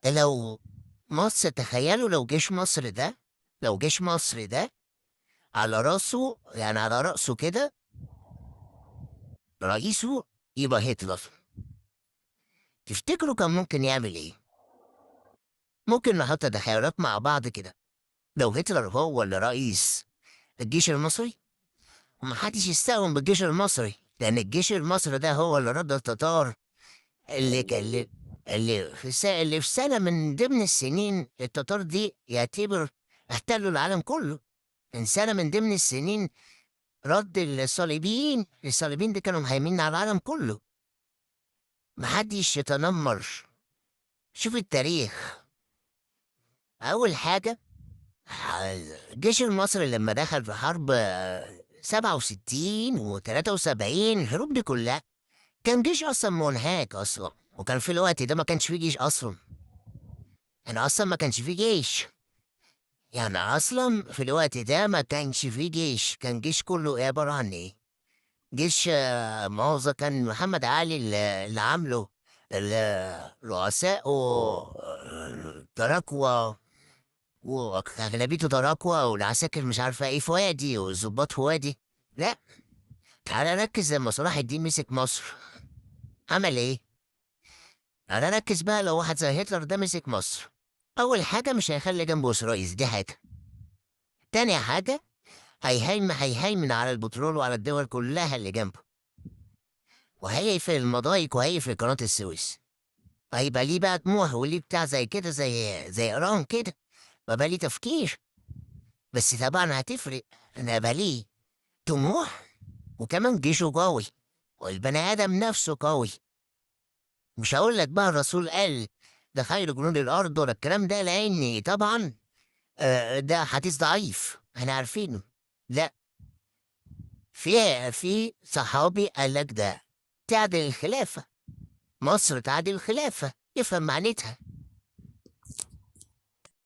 ده لو مصر، تخيلوا لو جيش مصر ده، لو جيش مصر ده على راسه، يعني على راسه كده رئيسه يبقى هتلر، تفتكروا كان ممكن يعمل ايه؟ ممكن نحط تخيلات مع بعض كده. لو هتلر هو اللي رئيس الجيش المصري، ومحدش يستهون بالجيش المصري، لأن الجيش المصري ده هو اللي رد التتار، اللي كان اللي في سنة من ضمن السنين التتار دي يعتبر احتلوا العالم كله. من سنة من ضمن السنين رد الصليبيين، الصليبيين دي كانوا مهيمنين على العالم كله. محدش يتنمر، شوف التاريخ. أول حاجة، الجيش المصري لما دخل في حرب 67 و73، الحروب دي كلها كان جيش أصلا منهك أصلا، وكان في الوقت ده ما كانش فيه جيش أصلا. يعني أصلا ما كانش فيه جيش، يعني أصلا في الوقت ده ما كانش فيه جيش. كان جيش كله عبارة عن إيه؟ جيش مؤاخذة كان محمد علي اللي عامله رؤساء تراكوة، واغلبيته تراكوة، والعساكر مش عارفة ايه فؤادي، والظباط فؤادي. لا، تعالى ركز لما صلاح الدين مسك مصر عمل ايه؟ تعالى ركز بقى لو واحد زي هتلر ده مسك مصر، اول حاجة مش هيخلي جنبه اسرائيل، دي حاجة. تاني حاجة، هيهيمن على البترول وعلى الدول كلها اللي جنبه، وهيقفل المضايق وهيقفل قناة السويس. هيبقى ليه بقى طموح وليه بتاع زي كده، زي ايران كده، بقى ليه تفكير. بس طبعا هتفرق، انا بقى ليه طموح، وكمان جيشه قوي، والبني ادم نفسه قوي. مش هقول لك بقى الرسول قال ده خير جنود الارض ولا الكلام ده، لان طبعا ده حديث ضعيف احنا عارفينه. لا، في صحابي قال لك ده تعدل الخلافه، مصر تعدل الخلافه، يفهم معناتها.